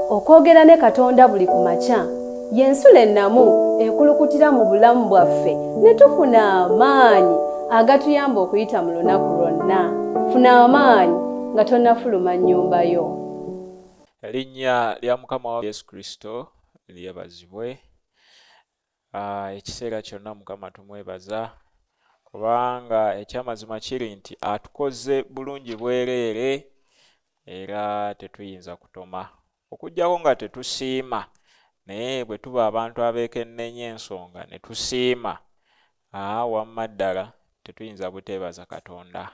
Okwogera ne Katonda buli ku makya y'ensulo ennamu ekulukutira mu bulamu bwaffe ne tufuna amaanyi agatuyamba okuyita mu lunaku lwonna. Funa amaanyi nga tonnafuluma nnyumba yo. Erinnya lya Mukama wa Yesu Kristo lyebazibwe. Ekiseera kyonna Mukama tumwebaza kubanga ekyamazima kiri nti atukoze bulungi bwereere era tetuyinza kutoma okuggyako nga tetusiima naye bwe tuba abantu abeekenneenya ensonga ne tusiima wamma ddala tetuyinza buteebaza Katonda.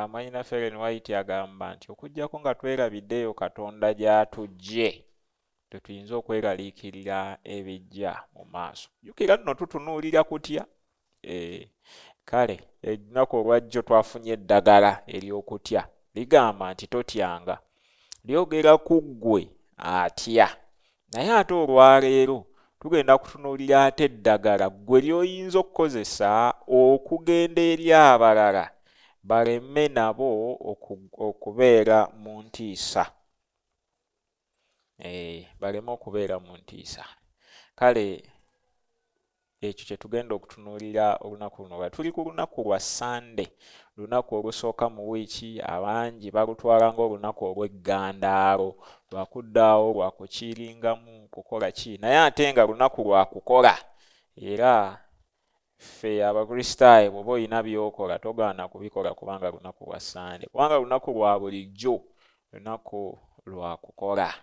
Mwannyinaffe Ellen White agamba nti okuggyako nga twerabidde eyo Katonda gy'atuggye tetuyinza okweraliikirira ebijja mu maaso. Jjukira nno tutunuulira kutya. Kale olunaku olwajjo twafunye eddagala ery'okutya ligamba nti totyanga, lyogera ku ggwe atya. Naye ate olwaleero tugenda kutunuulira ate eddagala ggwe ly'oyinza okukozesa okugenda eri abalala baleme nabo okubeera mu ntiisa. Baleme okubeera mu ntiisa. Kale ekyo kye tugenda okutunuulira olunaku luno. Lwa tuli ku lunaku lwa Ssande, lunaku olusooka mu wiiki, abangi balutwala ng'olunaku olw'eggandaalo, lwa kuddaawo, lwa kukiiringamu, kukola ki, naye ate nga lunaku lwa kukola. Era ffe Abakristaayo bw'oba olina by'okola togaana kubikola kubanga lunaku lwa Ssande, kubanga lunaku lwa bulijjo, lunaku lwa kukola.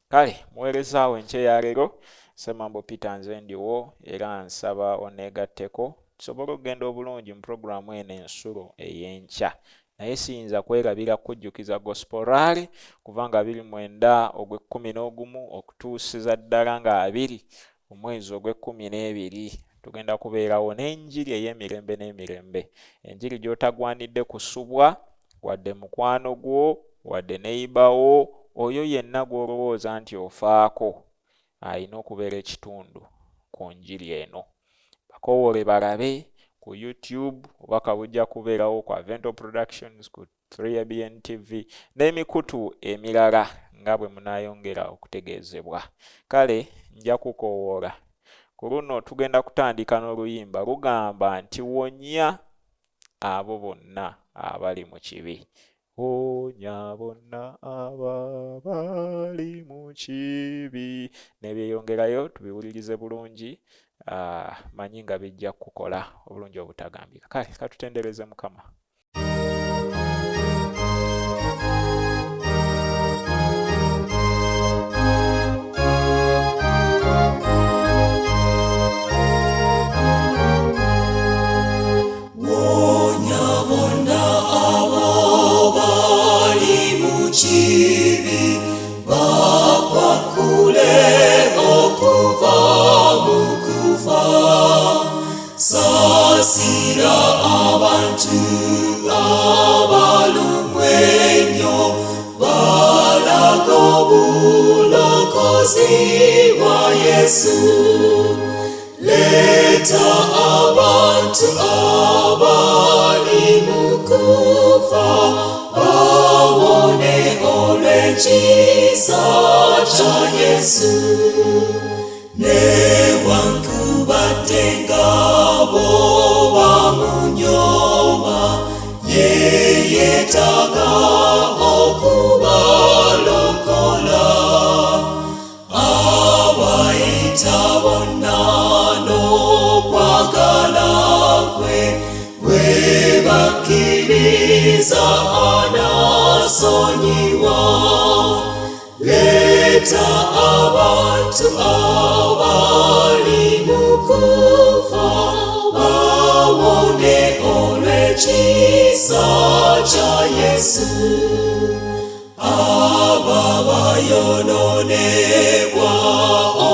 Kale muweerezaawo enkya ya leero, Ssemambo Peter nze ndiwo era nsaba onneegatteko tusobole okugenda obulungi mu pulogulaamu eno ensulo ey'enkya. Naye siyinza kwerabira kukujjukiza Gospel Rally kuva nga 29 ogw'ekkumi n'ogumu okutuusiza ddala nga 20 omwezi ogw'ekkumi n'ebiri. Tugenda kubeerawo n'enjiri ey'emirembe n'emirembe, enjiri gy'otagwanidde kusubwa wadde mukwano gwo, wadde neyibawo, oyo yenna gw'olowooza nti ofaako alina okubeera ekitundu ku njiri eno. Bakowoole balabe ku YouTube, obubaka bujja kubeerawo ku Avento Productions, ku 3ABN TV n'emikutu emirala nga bwe munaayongera okutegeezebwa. Kale nja kukowoola. Ku luno tugenda kutandika n'oluyimba lugamba nti wonya abo bonna abali mu kibi. Wonya bonna abali mu kibi. N'ebyeyongerayo tubiwulirize bulungi, manyi nga bijja kukukola obulungi obutagambika. Kale katutendereze Mukama. Wonya bonna abo bali mu kibi, bakwakule okuva mu kufa. Saasira abantu abalumwa ennyo, balaga obulokozi bwa Yesu. Leeta abantu abali mu kufa, bawone olw'ekisa kya Yesu. Newankubadde nga bo bamunyooma, ye yeetaaga okubalokola. Abayita bonna n'okwagala kwe, bwe bakkiriza anaasonyiwa. Leeta abantu abali mu kufa, bawone olw'ekisa kya Yesu. Abo abayonoonebwa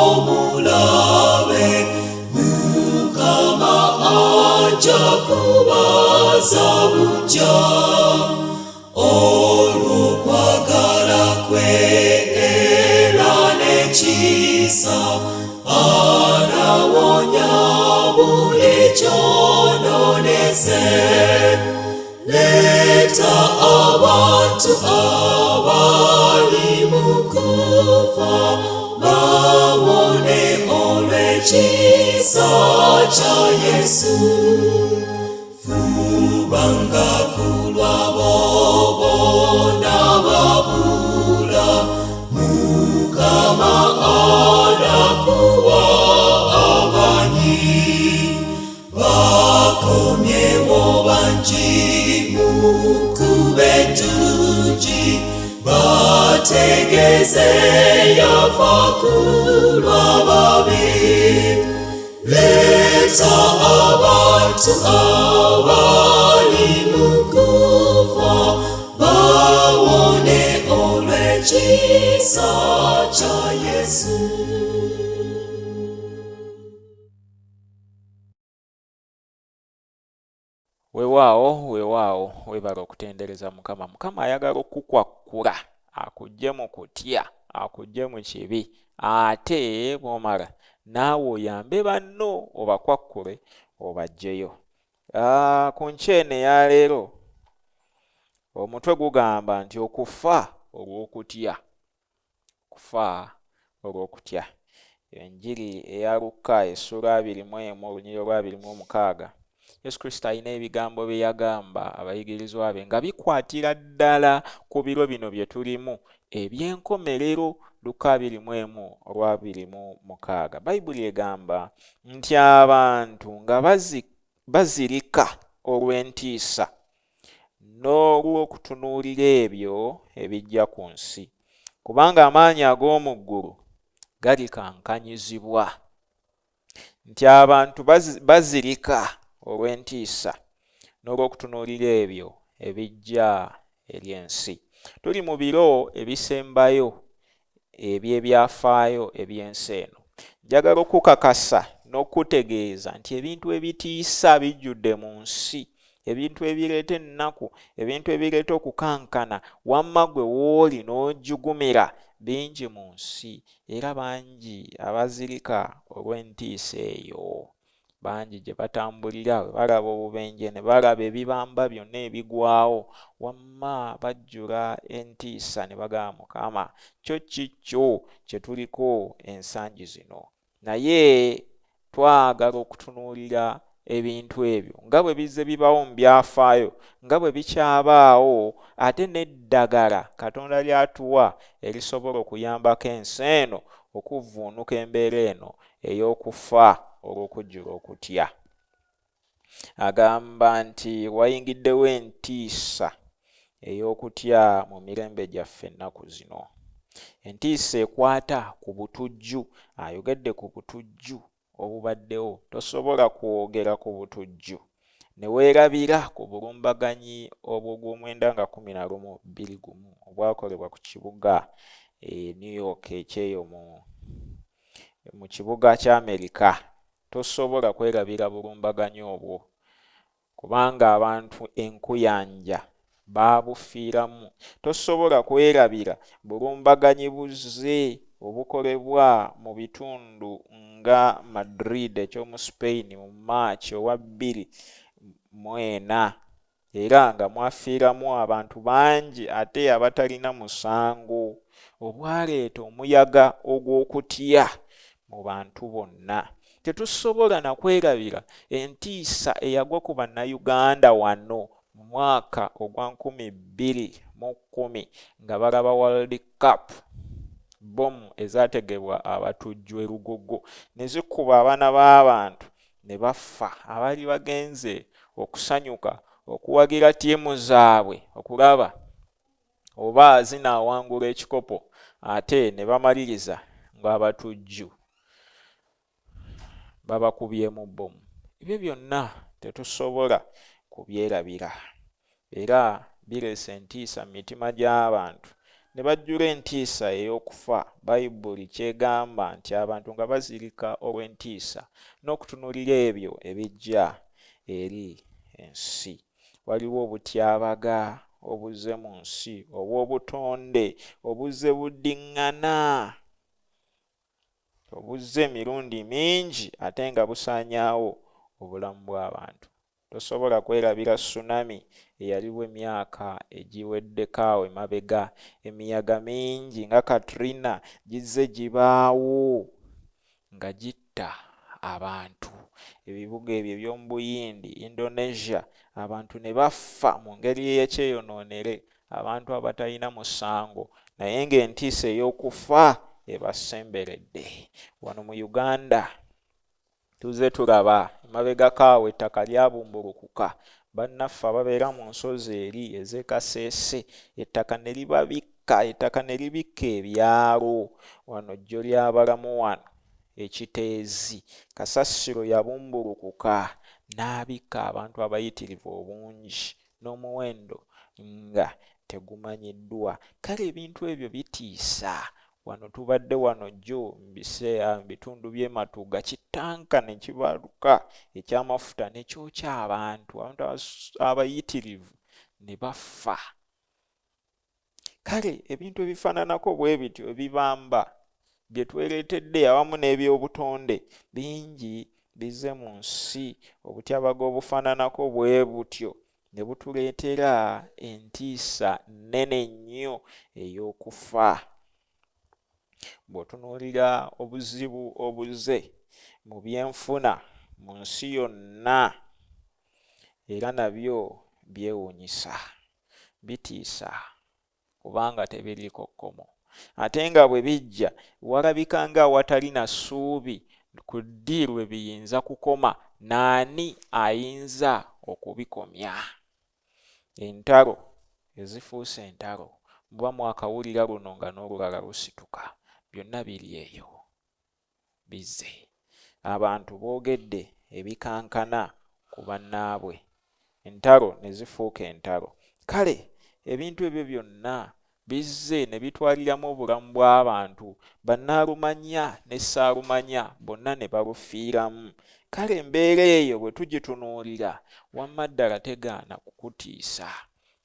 omulabe, Mukama ajja kubaza buggya. Olw'okwagala kwe era n'ekisa, anawonya buli kyonoonese. Leeta abantu abali mu kufa, Olw'ekisa kya Yesu, fubanga ku lwabo bonna babula, Mukama anakuwa amaanyi. Bakomyewo bangi mu kkubo eddungi, bategeeze yafa ku lw'ababi. Leeta abantu abali mu kufa bawone olw'ekisa kya Yesu. Weewaawo, weewaawo, weebale okutendereza Mukama. Mukama ayagala okukwakkula akuggye mu kutya, akuggye mu kibi, ate bw'omala naawe oyambe banno obakwakkule obaggyeyo. Ah, ku nkya eno eya leero omutwe gugamba nti okufa olw'okutya. Okufa olw'okutya. Enjiri eya Lukka essuula 21 olunyiriri olwa 26, Yesu Kristo alina ebigambo bye yagamba abayigirizwa be nga bikwatira ddala ku biro bino bye tulimu eby'enkomerero. Lukka 21 olwa 26, Bayibuli egamba nti abantu nga bazirika olw'entiisa n'olw'okutunuulira ebyo ebijja ku nsi, kubanga amaanyi ag'omu ggulu galikankanyizibwa. Nti abantu bazirika olw'entiisa n'olw'okutunuulira ebyo ebijja eri ensi. Tuli mu biro ebisembayo eby'ebyafaayo eby'ensi eno. Njagala okukakasa n'okukutegeeza nti ebintu ebitiisa bijjudde mu nsi, ebintu ebireeta ennaku, ebintu ebireeta okukankana, wamma ggwe w'oli n'ojugumira bingi mu nsi, era bangi abazirika olw'entiisa eyo. Bangi gye batambulira bwe balaba obubenje ne balaba ebibamba byonna ebigwawo, wamma bajjula entiisa ne bagamba, Mukama, kyo ki kyo kye tuliko ensangi zino? Naye twagala okutunuulira ebintu ebyo nga bwe bizze bibaawo mu byafaayo, nga bwe bikyabaawo, ate n'eddagala Katonda ly'atuwa erisobola okuyambako ensi eno okuvvuunuka embeera eno ey'okufa olw'okujjula okutya. Agamba nti wayingiddewo entiisa ey'okutya mu mirembe gyaffe ennaku zino. Entiisa ekwata ku butujju. Ayogedde ku butujju obubaddewo. Tosobola kwogera ku butujju ne weerabira ku bulumbaganyi obw'Ogwomwenda nga 11 21 obwakolebwa ku kibuga e New York ekyeyo mu mu kibuga kya Amerika. Tosobola kwerabira bulumbaganyi obwo kubanga abantu enkuyanja baabufiiramu. Tosobola kwerabira bulumbaganyi buzze obukolebwa mu bitundu nga Madrid eky'omu Spain mu March owa 2004 era nga mwafiiramu abantu bangi ate abatalina musango, obwaleeta omuyaga ogw'okutya mu bantu bonna. Tetusobola na kwerabira entiisa eyagwa ku Bannayuganda wano mu mwaka ogwa 2010 nga balaba World Cup, bbomu ezaategebwa abatujju e Lugogo ne zikuba abaana b'abantu ne bafa abaali bagenze okusanyuka okuwagira ttiimu zaabwe okulaba oba zinaawangula ekikopo ate ne bamaliriza ng'abatujju babakubyemu bbomu. Ebyo byonna tetusobola kubyerabira era bireese entiisa mu mitima gy'abantu ne bajjula entiisa ey'okufa. Bayibuli ky'egamba nti abantu nga bazirika olw'entiisa n'okutunuulira ebyo ebijja eri ensi. Waliwo obutyabaga obuzze mu nsi obw'obutonde obuzze buddiŋŋana, obuzze emirundi mingi ate nga busaanyaawo obulamu bw'abantu. Tosobola kwerabira tsunami eyaliwo emyaka egiweddeko awo emabega. Emiyaga mingi nga Katrina gizze gibaawo nga gitta abantu. Ebibuga ebyo eby'omu Buyindi, Indonesia, abantu ne bafa mu ngeri ey'ekyeyonoonere, abantu abatalina musango, naye ng'entiisa ey'okufa ebasemberedde. Wano mu Uganda tuzze tulaba emabegako awo ettaka lyabumbulukuka, bannaffe ababeera mu nsozi eri ez'e Kasese ettaka ne libabikka, ettaka ne libikka ebyalo. Wano Jjolyabalamu wano e Kiteezi kasasiro yabumbulukuka n'abikka abantu abayitirivu obungi n'omuwendo nga tegumanyiddwa. Kale ebintu ebyo bitiisa. Wano tubadde wano jjo mu biseera mu bitundu by'e Matugga kitanka ne kibaluka eky'amafuta ne kyokya abantu, abantu abayitirivu ne bafa. Kale ebintu ebifaananako bwe bityo ebibamba bye twereetedde awamu n'ebyobutonde bingi bizze mu nsi obutyabaga obufaananako bwe butyo ne butuleetera entiisa nnene nnyo ey'okufa. Bw'otunuulira obuzibu obuze mu byenfuna mu nsi yonna era nabyo byewuunyisa, bitiisa kubanga tebiriiko kkomo. Ate nga bwe bijja walabika ng'awatali na ssuubi ku ddi lwe biyinza kukoma n'ani ayinza okubikomya. Entalo ezifuuse entalo, muba mwakawulira luno nga n'olulala lusituka, byonna biri eyo bizze. Abantu boogedde ebikankana ku bannaabwe, entalo ne zifuuka entalo. Kale ebintu ebyo byonna bizze ne bitwaliramu obulamu bw'abantu, bannaalumanya ne ssaalumanya bonna ne balufiiramu. Kale embeera eyo bwe tugitunuulira, wamma ddala tegaana kukutiisa.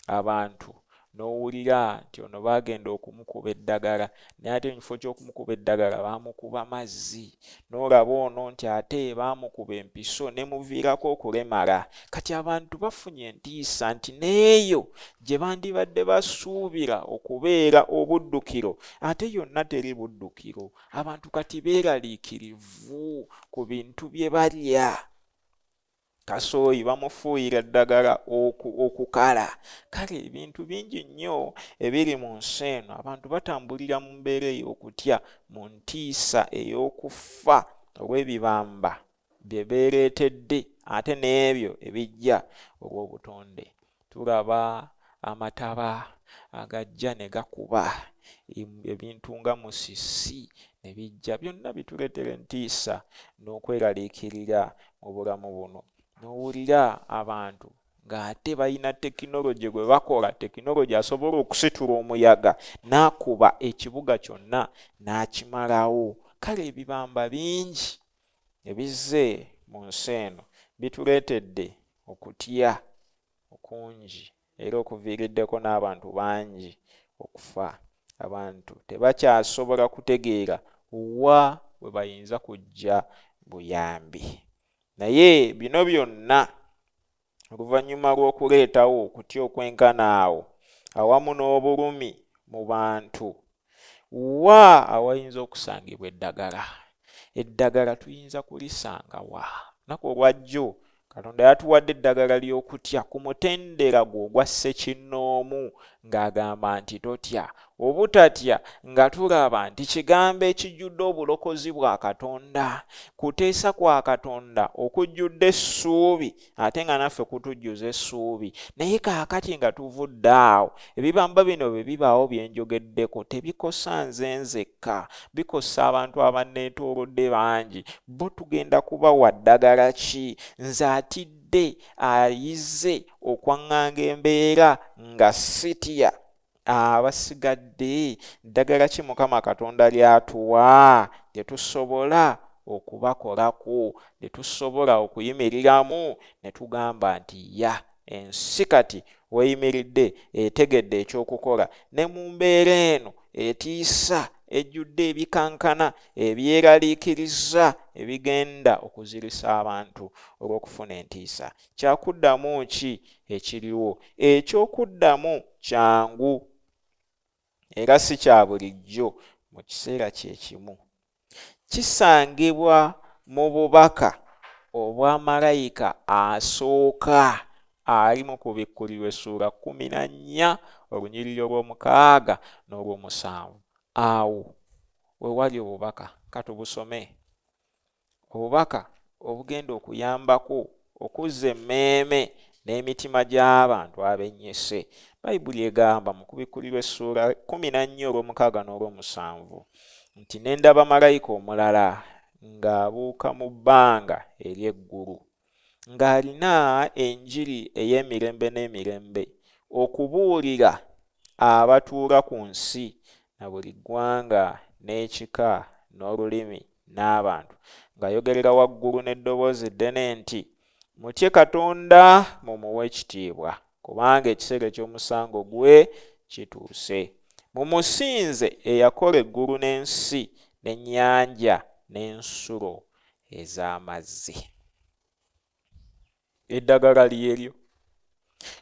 Abantu n'owulira nti ono baagenda okumukuba eddagala naye ate mu kifo ky'okumukuba eddagala baamukuba mazzi. N'olaba ono nti ate baamukuba empiso n'emuviirako okulemala. Kati abantu bafunye entiisa nti n'eyo gye bandibadde basuubira okubeera obuddukiro ate yonna teri buddukiro. Abantu kati beeraliikirivu ku bintu bye balya. Kasooyi bamufuuyira ddagala okukala. Kale ebintu bingi nnyo ebiri mu nsi eno. Abantu batambulira mu mbeera ey'okutya, mu ntiisa ey'okufa olw'ebibamba bye beereetedde ate n'ebyo ebijja olw'obutonde. Tulaba amataba agajja ne gakuba ebintu nga musisi ne bijja, byonna bituleetera entiisa n'okweraliikirira mu bulamu buno. N'owulira abantu ng'ate balina tekinologi gwe bakola, tekinologi asobola okusitula omuyaga n'akuba ekibuga kyonna n'akimalawo. Kale ebibamba bingi ebizze mu nsi eno bituleetedde okutya okungi era okuviiriddeko n'abantu bangi okufa. Abantu tebakyasobola kutegeera wa we bayinza kuggya buyambi. Naye bino byonna oluvannyuma lw'okuleetawo okutya okwenkana awo awamu n'obulumi mu bantu, wa awayinza okusangibwa eddagala? Eddagala tuyinza kulisanga wa? Olunaku olwajjo Katonda yatuwadde eddagala ly'okutya ku mutendera gwo ogwa ssekinnoomu ng'agamba nti totya. Obutatya nga tulaba nti kigambo ekijjudde obulokozi bwa Katonda, kuteesa kwa Katonda okujjudde essuubi ate nga naffe kutujjuza essuubi. Naye kaakati nga tuvudde awo, ebibamba bino bwe bibaawo bye njogeddeko tebikosa nze nzekka, bikosa abantu abanneetoolodde bangi. Bo tugenda kubawa ddagala ki? Nze atidde ayize okwaŋŋanga embeera nga sitya. Abasigadde ddagala ki Mukama Katonda ly'atuwa lye tusobola okubakolako, lye tusobola okuyimiriramu ne tugamba nti ya ensi kati w'eyimiridde etegedde eky'okukola ne mu mbeera eno etiisa ejjudde ebikankana ebyeraliikiriza ebigenda okuzirisa abantu olw'okufuna entiisa. Kyakuddamu ki ekiriwo? Eky'okuddamu kyangu era si kya bulijjo mu kiseera kye kimu. Kisangibwa mu bubaka obwa malayika asooka ali mu Kubikkulirwa essuula 14 olunyiriri olw'omukaaga n'olw'omusanvu. Awo we wali obubaka, katubusome. Obubaka obugenda okuyambako okuzza emmeeme n'emitima gy'abantu abennyise. Bayibuli egamba mu Kubikkulirwa essuula 14 olw'omukaaga n'olw'omusanvu nti, Ne ndaba malayika omulala ng'abuuka mu bbanga ery'eggulu, ng'alina enjiri ey'emirembe n'emirembe okubuulira abatuula ku nsi na buli ggwanga n'ekika n'olulimi n'abantu, ng'ayogerera waggulu n'eddoboozi ddene nti, Mutye Katonda mumuwe ekitiibwa, kubanga ekiseera eky'omusango gwe kituuse. Mumusinze eyakola eggulu n'ensi n'ennyanja n'ensulo ez'amazzi. Eddagala lyeryo.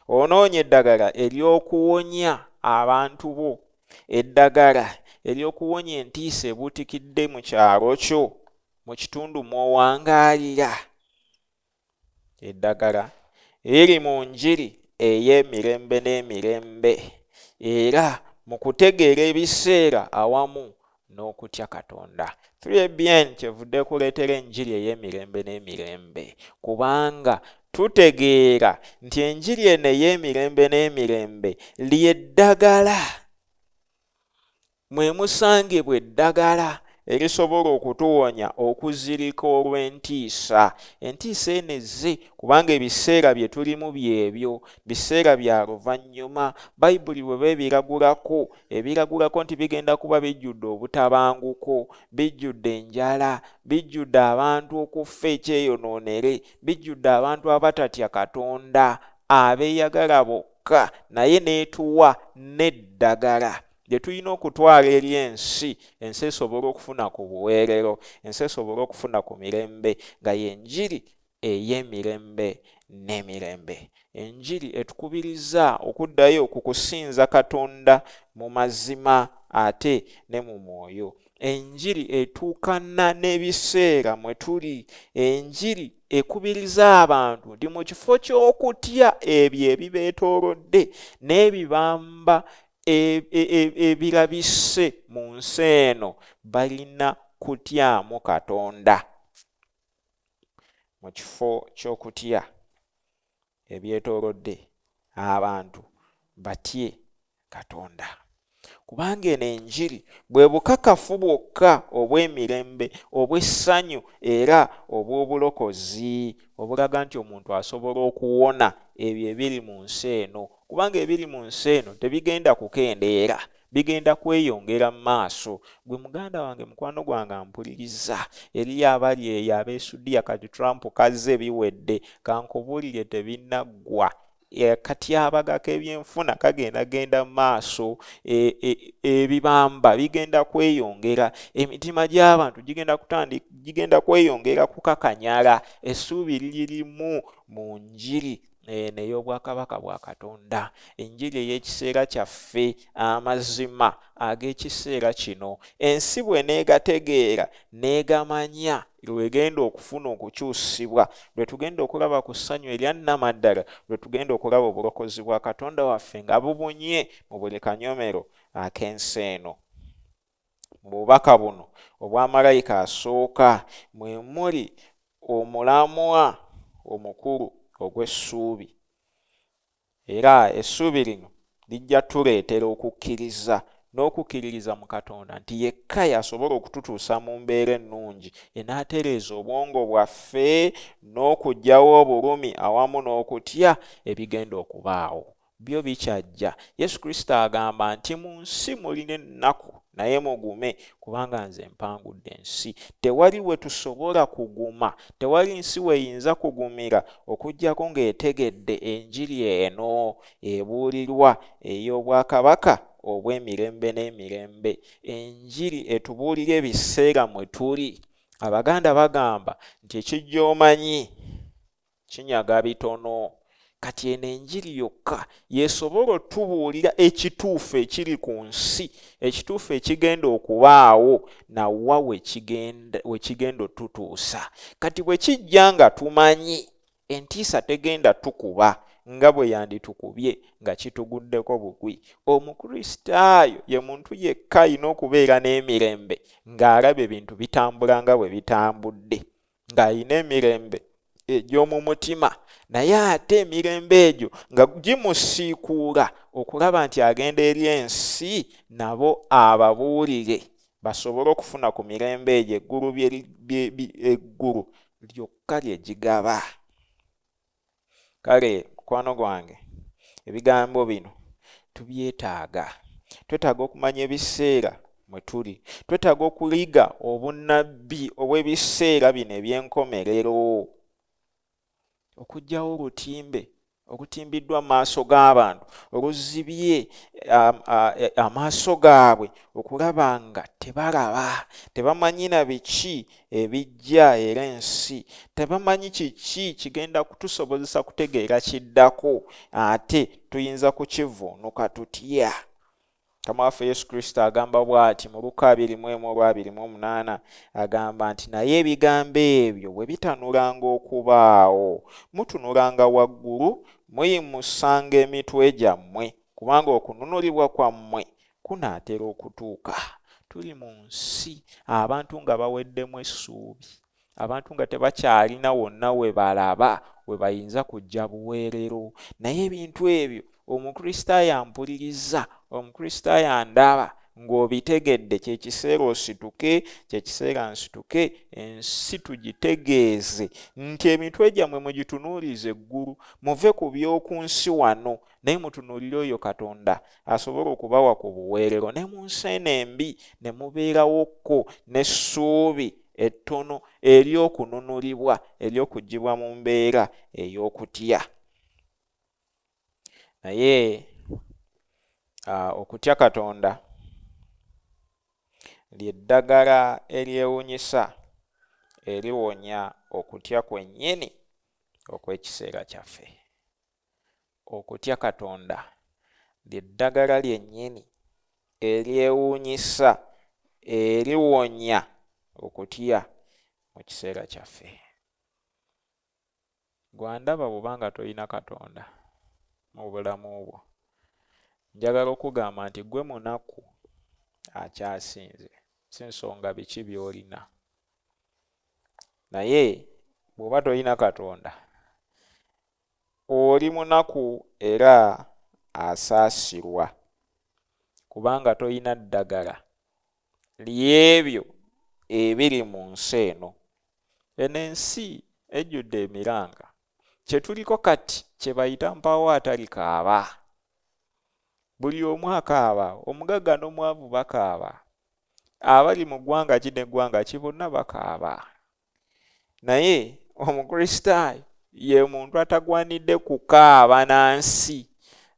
Onoonya eddagala ery'okuwonya abantu bo, eddagala ery'okuwonya entiisa ebuutikidde mu kyalo kyo, mu kitundu mw'owangaalira. Eddagala liri mu njiri ey'emirembe n'emirembe era mu kutegeera ebiseera awamu n'okutya Katonda. 3ABN kyevudde ekuleetera enjiri ey'emirembe n'emirembe kubanga tutegeera nti enjiri eno ey'emirembe n'emirembe ly'eddagala mwe musangibwa eddagala erisobola okutuwonya okuzirika olw'entiisa. Entiisa eno ezze kubanga ebiseera bye tulimu byebyo, biseera bya luvannyuma. Bayibuli bw'eba ebiragulako, ebiragulako nti bigenda kuba bijjudde obutabanguko, bijjudde enjala, bijjudde abantu okufa ekyeyonoonere, bijjudde abantu abatatya Katonda, abeeyagala bokka, naye n'etuwa n'eddagala lye tulina okutwala eri ensi, ensi esobole okufuna ku buweerero, ensi esobole okufuna ku mirembe, nga y'enjiri ey'emirembe n'emirembe. Enjiri etukubiriza okuddayo ku kusinza Katonda mu mazima ate ne mu mwoyo. Enjiri etuukana n'ebiseera mwe tuli. Enjiri ekubiriza abantu nti mu kifo ky'okutya ebyo ebibeetoolodde n'ebibamba ebirabise mu nsi eno, balina kutyamu Katonda mu kifo ky'okutya ebyetoolodde abantu batye Katonda. Kubanga eno enjiri bwe bukakafu bwokka obw'emirembe, obw'essanyu era obw'obulokozi obulaga nti omuntu asobola okuwona ebyo ebiri mu nsi eno. Kubanga ebiri mu nsi eno tebigenda kukendeera, bigenda kweyongera mu maaso. Gwe muganda wange, mukwano gwange ampuliriza, eriyo abali eyo abeesudiya kati Trump kazze biwedde, kankubuulire tebinnaggwa. Akatyabaga k'ebyenfuna kagenda genda mu maaso, ebibamba bigenda kweyongera, emitima gy'abantu gigenda kweyongera kukakanyala. Essuubi liri limu mu njiri eno ey'obwakabaka bwa Katonda, enjiri ey'ekiseera kyaffe, amazima ag'ekiseera kino. Ensi bw'eneegategeera n'egamanya, lw'egenda okufuna okukyusibwa, lwe tugenda okulaba ku ssanyu erya nnamaddala, lwe tugenda okulaba obulokozi bwa Katonda waffe nga bubunye mu buli kanyomero ak'ensi eno. Mu bubaka buno obwa malayika asooka mwe muli omulamwa omukulu ogw'essuubi. Era essuubi lino lijja tuleetera okukkiriza n'okukkiririza mu Katonda nti yekka y'asobola okututuusa mu mbeera ennungi enaatereeza obwongo bwaffe n'okuggyawo obulumi awamu n'okutya ebigenda okubaawo. Byo bikyajja. Yesu Kristo agamba nti mu nsi mulina ennaku, naye mugume, kubanga nze mpangudde ensi. Tewali we tusobola kuguma, tewali nsi w'eyinza kugumira okuggyako ng'etegedde enjiri eno ebuulirwa ey'obwakabaka obw'emirembe n'emirembe. Enjiri etubuulira ebiseera mwe tuli. Abaganda bagamba nti ekijja omanyi kinyaga bitono. Kati eno enjiri yokka y'esobola otubuulira ekituufu ekiri ku nsi, ekituufu ekigenda okubaawo, na wa we kigenda otutuusa. Kati bwe kijja nga tumanyi, entiisa tegenda tukuba nga bwe yanditukubye nga kituguddeko bugwi. Omukristaayo ye muntu yekka alina okubeera n'emirembe ng'alaba ebintu bitambula nga bwe bitambudde, ng'alina emirembe egy'omu mutima, naye ate emirembe egyo nga gimusiikuula okulaba nti agenda eri ensi nabo ababuulire basobole okufuna ku mirembe egyo eggulu eggulu lyokka lye gigaba. Kale mukwano gwange, ebigambo bino tubyetaaga. Twetaaga okumanya ebiseera mwe tuli, twetaaga okuyiga obunnabbi obw'ebiseera bino eby'enkomerero, okuggyawo olutimbe olutimbiddwa mu maaso g'abantu oluzibye amaaso gaabwe okulaba nga tebalaba, tebamanyi na biki ebijja era ensi tebamanyi kiki kigenda kutusobozesa kutegeera kiddako, ate tuyinza kukivvuunuka tutya. Mukama waffe Yesu Kristo agamba bw'ati mu Luka 21 olwa 28, agamba nti, "Naye ebigambo ebyo bwe bitanulanga okubaawo, mutunulanga waggulu, muyimusanga emitwe gyammwe, kubanga okununulibwa kwammwe kunaatera okutuuka." Tuli mu nsi abantu nga baweddemu essuubi, abantu nga tebakyalina wonna we balaba we bayinza kujja buweerero. Naye ebintu ebyo, Omukristaayo ampuliriza, Omukristaayo andaba, ng'obitegedde, kyekiseera osituke, kyekiseera nsituke, ensi tugitegeeze nti emitwe gyammwe mugitunuulize eggulu, muve ku by'oku nsi wano, naye mutunuulire oyo Katonda asobola okubawa ku buweerero ne mu nsi eno embi, ne mubeerawokko n'essuubi ettono ery'okununulibwa, ery'okuggyibwa mu mbeera ey'okutya. Naye okutya Katonda lye ddagala eryewuunyisa eriwonya okutya kwennyini okw'ekiseera kyaffe. Okutya Katonda lye ddagala lyennyini eryewuunyisa eriwonya okutya mu kiseera kyaffe. Gwandaba, bw'oba tolina Katonda mu bulamu bwo, njagala okugamba nti gwe munaku akyasinze, si nsonga biki by'olina, naye bw'oba tolina Katonda oli munaku era asaasirwa, kubanga tolina ddagala ly'ebyo ebiri mu nsi eno. Eno ensi ejjudde emiranga. Kye tuliko kati kye bayita mpaawo atalikaaba. Buli omu akaaba, omugagga n'omwavu bakaaba, abali mu ggwanga ki n'eggwanga ki bonna bakaaba. Naye Omukristaayo ye muntu atagwanidde kukaaba na nsi.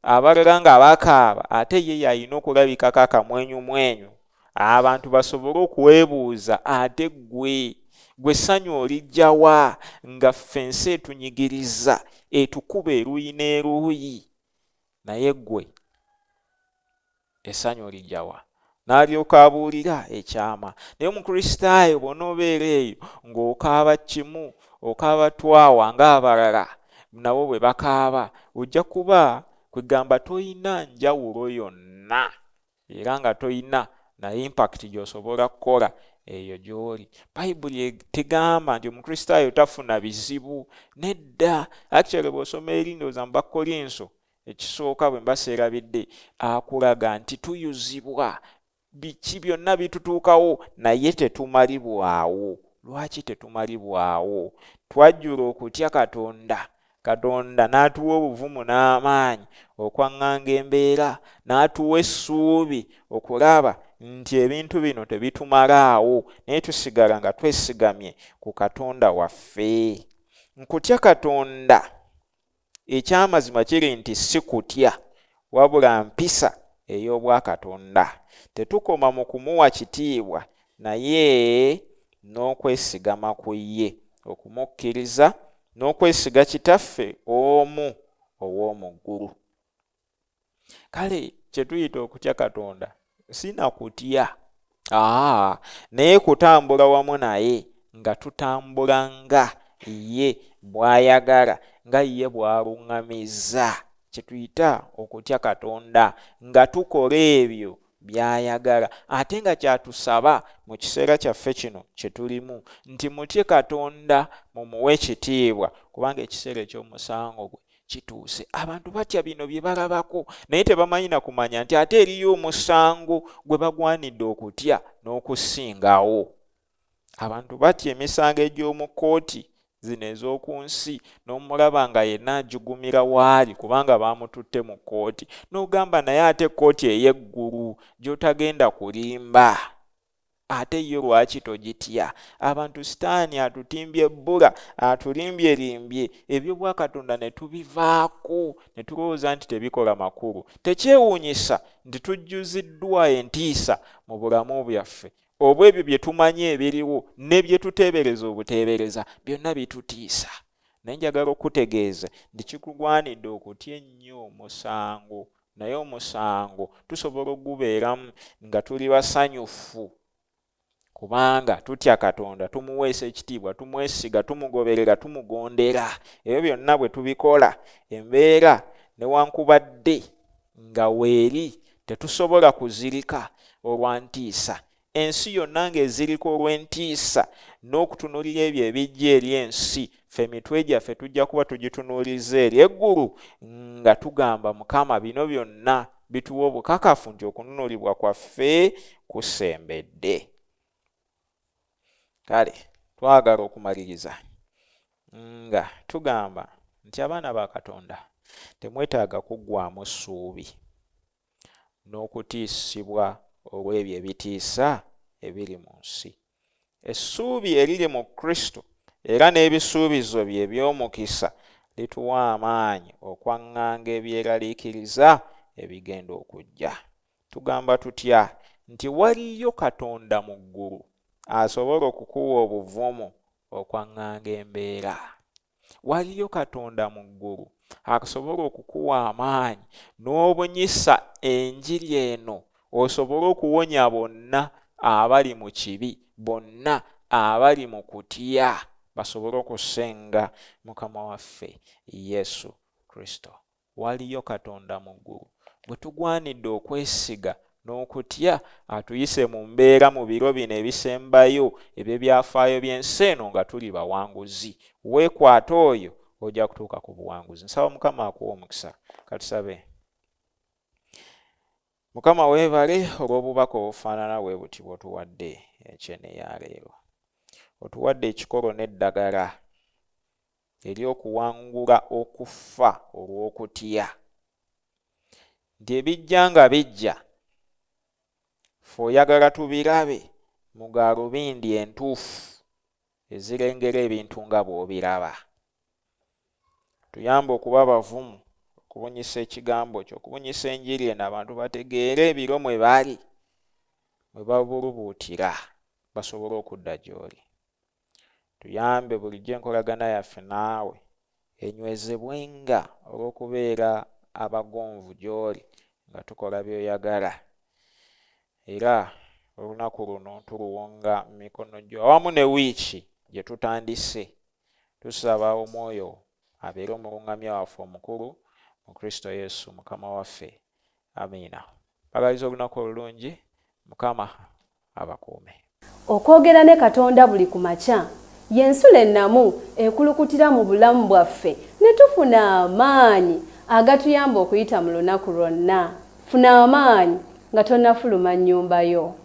Abalala nga bakaaba, ate ye y'alina okulabikako akamwenyumwenyu abantu basobole okwebuuza, ate ggwe, gwe essanyu oliggya wa nga ffe ensi etunyigiriza, etukuba eruuyi n'eruuyi, naye ggwe essanyu oliggya wa? N'alyoka abuulira ekyama. Naye Omukristaayo bw'onoobeera eyo ng'okaaba kimu, okaaba twawa ng'abalala nabo bwe bakaaba, ojja kuba kwegamba toyina njawulo yonna era nga toyina na impact gy'osobola kukola eyo gy'oli. Bayibuli tegamba nti Omukristaayo tafuna bizibu, nedda. Actually, bw'osoma eri, ndowooza mu Bakkolinso ekisooka, bwe mba seerabidde, akulaga nti tuyuzibwa, biki byonna bitutuukawo, naye tetumalibwawo. Lwaki tetumalibwawo? Twajjula okutya Katonda, Katonda n'atuwa obuvumu n'amaanyi okwaŋŋanga embeera, n'atuwa essuubi okulaba nti ebintu bino tebitumalaawo, naye tusigala nga twesigamye ku Katonda waffe. Nkutya Katonda, ekyamazima kiri nti si kutya, wabula mpisa ey'obwakatonda. Tetukoma mu kumuwa kitiibwa, naye n'okwesigama ku ye, okumukkiriza n'okwesiga Kitaffe omu. ow'omu ggulu. Kale kye tuyita okutya Katonda si na kutya, aa, naye kutambula wamu naye, nga tutambula nga ye bw'ayagala, nga ye bw'aluŋŋamizza. Kye tuyita okutya Katonda, nga tukola ebyo by'ayagala, ate nga ky'atusaba mu kiseera kyaffe kino kye tulimu, nti mutye Katonda, mumuwe ekitiibwa, kubanga ekiseera eky'omusango gwe kituuse. Abantu batya bino bye balabako, naye tebamanyi na kumanya nti ate eriyo omusango gwe bagwanidde okutya n'okusingawo. Abantu batya emisango egy'omu kkooti zino ez'oku nsi, n'omulaba nga yenna ajugumira waali kubanga baamututte mu kkooti, n'ogamba naye ate kkooti ey'eggulu gy'otagenda kulimba, ate yo lwaki togitya? Abantu sitaani atutimbye ebbula, atulimbyelimbye eby'Obwakatonda ne tubivaako ne tulowooza nti tebikola makulu. Tekyewuunyisa nti tujjuziddwa entiisa mu bulamu bwaffe obw'ebyo bye tumanyi ebiriwo ne bye tuteebereza obuteebereza, byonna bitutiisa. Naye njagala okukutegeeza nti kikugwanidde okutya ennyo omusango, naye omusango tusobola okugubeeramu nga tuli basanyufu kubanga tutya Katonda, tumuweesa ekitiibwa, tumwesiga, tumugoberera, tumugondera. Ebyo byonna bwe tubikola, embeera newankubadde nga weeri tetusobola kuzirika olwa ntiisa. Ensi yonna ng'ezirika olw'entiisa n'okutunuulira ebyo ebijja eri ensi, ffe emitwe gyaffe tujja kuba tugitunuulizza eri eggulu nga tugamba, Mukama, bino byonna bituwa obukakafu nti okununulibwa kwaffe kusembedde. Kale twagala okumaliriza nga tugamba nti abaana ba Katonda temwetaaga kuggwaamu ssuubi n'okutiisibwa olw'ebyo ebitiisa ebiri mu nsi. Essuubi eriri mu Kristo era n'ebisuubizo bye eby'omukisa lituwa amaanyi okwaŋŋanga ebyeraliikiriza ebigenda okujja. Tugamba tutya nti waliyo Katonda mu ggulu asobola okukuwa obuvumu okwaŋŋanga embeera? Waliyo Katonda mu ggulu asobola okukuwa amaanyi n'obunyisa enjiri eno osobole okuwonya bonna abali mu kibi, bonna abali mu kutya, basobole okusenga Mukama waffe Yesu Kristo. Waliyo Katonda mu ggulu gwe tugwanidde okwesiga n'okutya atuyise mu mbeera mu biro bino ebisembayo eby'ebyafaayo by'ensi eno nga tuli bawanguzi. Weekwate oyo, ojja kutuuka ku buwanguzi. Nsaba Mukama akuwe omukisa. Katusabe. Mukama weebale olw'obubaka obufaanana bwe buti bw'otuwadde ekyene ya leero. Otuwadde ekikolo n'eddagala ery'okuwangula okufa olw'okutya. Nti ebijja nga bijja, ffe oyagala tubirabe mu gaalubindi entuufu ezirengera ebintu nga bw'obiraba. Tuyambe okuba abavumu okubunyisa ekigambo kyo, okubunyisa enjiri eno abantu bategeere ebiro mwe bali, mwe babulubuutira basobole okudda gy'oli. Tuyambe bulijjo enkolagana yaffe naawe enywezebwenga olw'okubeera abagonvu gy'oli nga tukola by'oyagala. Era olunaku luno tuluwonga mu mikono gyo awamu ne wiiki gye tutandise. Tusaba Omwoyo wo abeere omuluŋŋamya waffe omukulu mu Kristo Yesu Mukama waffe. Amiina. Mbagaliza olunaku olulungi. Mukama abakuume. Okwogera ne Katonda buli ku makya ye nsulo ennamu ekulukutira mu bulamu bwaffe ne tufuna amaanyi agatuyamba okuyita mu lunaku lwonna. Funa amaanyi nga tonnafuluma nnyumba yo.